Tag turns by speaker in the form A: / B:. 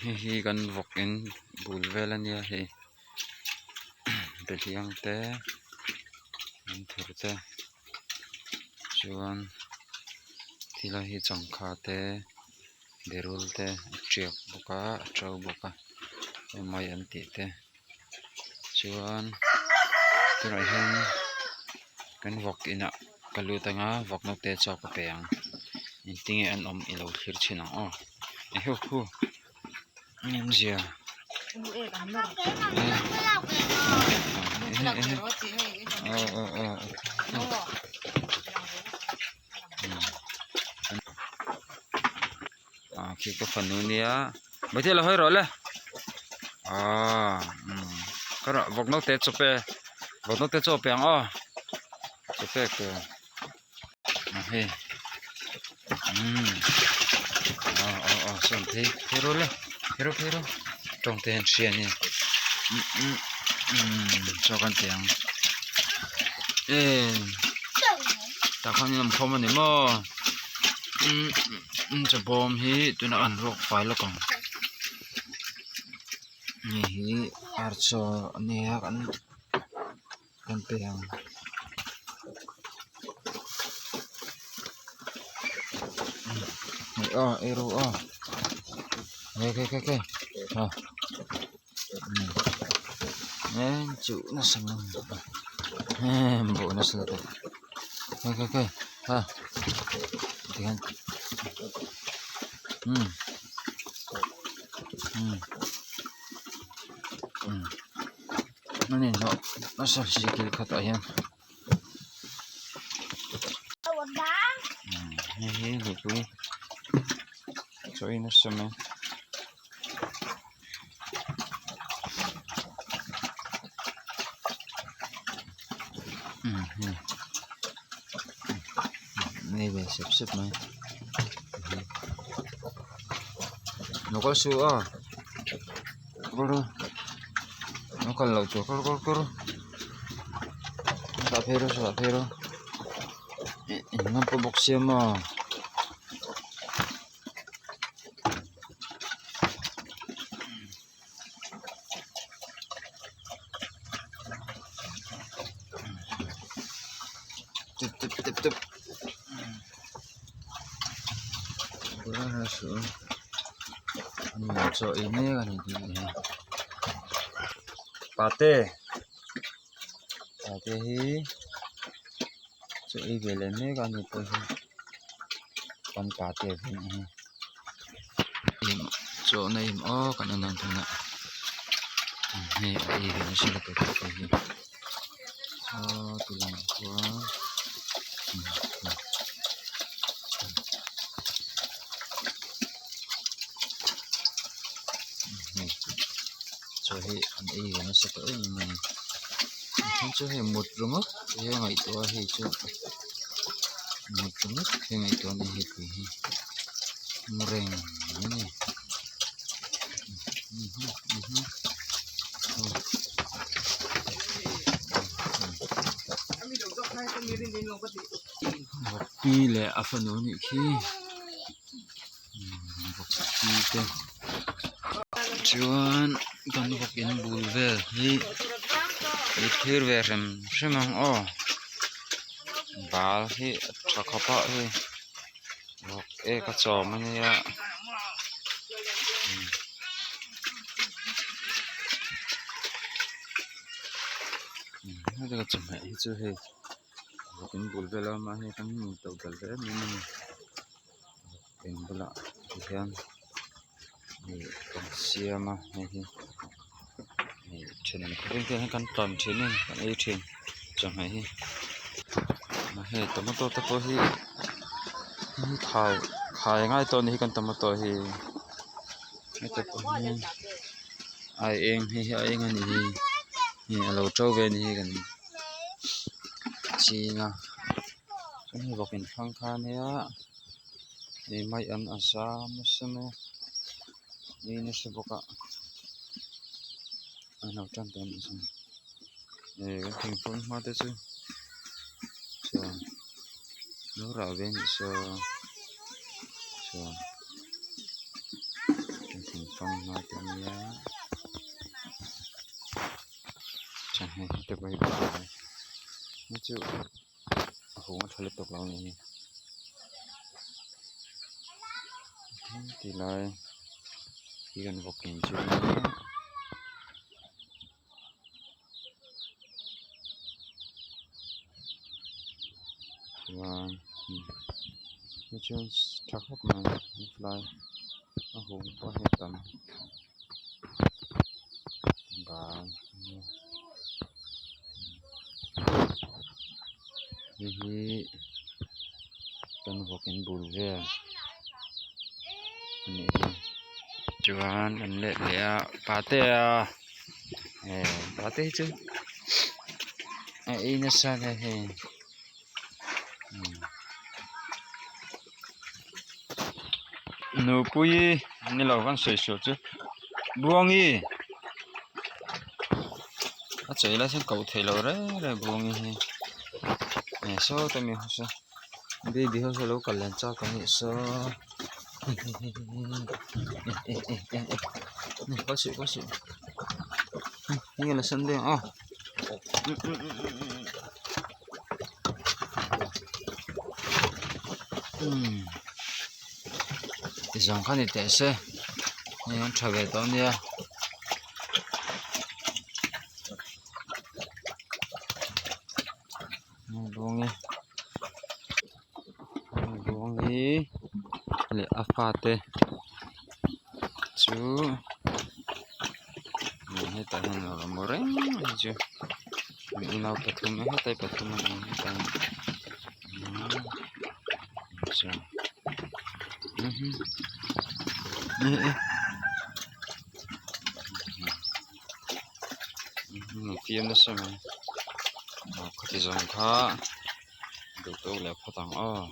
A: Hei hi kan vawk in bul vel a nia hei behliang te an thur te chuan tilai hi changkha te berul te a tiak bawk a a to bawk a emai an tih te chuan tunah hian kan vawk inah ka lut anga vawk naute chaw ka pe ang engtin nge an awm ilo thlir thin ang aw ehe hu eng awmzia aw aw aw ah khi ka fanu nia mahse lo hawi rawh le aaa umm ka rawh vawk naute chaw pe vawk naute chaw pe ang aw chaw pek tur a hei umm aw aw aw sawn phei phei rawh le phei rawh phei rawh tawng te hian hria a ni umm umm umm chaw kan ti ang eee tah khan in awm khawm a ni maw umm umm chaw bawm hi tunah an ruak fai lawk ang hei hi ar chaw a nia kan kan pe ang. Hei aw ei ru aw hei hei hei hei aw em chuh nasa mai em bawh nasa lutuk hei hei hei ha tihian umm umm umm a ni hlawh nasa si kil khatah hian hei hi mipui chaw ei nasa mai. Nei ve sep sep mai lo kal suh aw kal rawh lo kal loh tur kal kal kal dah phei rawh dah phei rawh in ngam pawh bawk sia maw. Tip tip tip tip chaw ei mek a ni tih hi pate pate hi chaw ei ve leh mek a ni pawh hi kan pate a ni. Chaw na em aw kan en ang tuna hei a ei ve nasa lutuk a hei hi aw ti lang chuan hei chaw hi an ei ve nasa tawh em em a ni a then chu hei mut ringawt hi a ngaihtuah a hei chu mut ringawt hi a ngaihtuah a ni hei pui hi. Mu reng mai a ni pi leh a fanu a nih khi pi te chuan kan vawk in bul vel hi i thlir ve hrim hrim ang aw bal hi a tha khawp a hei. Vawk ek a chawm a nia heti chawhmeh hi chu hei vawk in bul vel a awm a hei kan hmu to belh hle mai a ni vawk in bulah ti hian ih kan siam a hei hi ih thenawm khawveng te hian kan tlan thin a ni kan ei thin chawhmeh hi hei tomato te pawh hi khai khai a ngai tawh a ni hi kan tomato hi heta pawh hi a eng hei hi a eng a ni hi hei a lo to ve a ni hi kan ching a chuan hei vawk inthlang kha a nia hei mai an a zam nasa mai a ni nasa bawk a an lo tan tawh a nih chu eh kan thingfawm hma te chu chuan lo rah ve a nih saw chuan kan thing. Fanghma te a nia chuan hei te pawh hi hei chu a hung a tha lutuk lo a nih hi ti lai hi kan vawk in chu a nia. Chuan hei chuan tha khawp mai hetlai a hung pawh hi a tam bang hei hi kan vawk in bul vel a nih hi chuan an let leh a patea eh patea hi chu a ei nasa hle hei nupui ni lo kan sawi sual chu buangi a chei lai hian koh theih loh reng reng buangi hi eh saw te mi ho saw baby ho saw lo kal lian chak ang nih saw kal suh kal suh enge la sen deuh ang aw. Ti zawng kha ni teh se hei an tha ve tawh a nia. Buangi leh a fate chu hetah hian a awm reng mai chu unau pathum hetlai pathum an awm hetah hian fiam nasa mai khati zawng kha duh tawk leh phawt ang aw.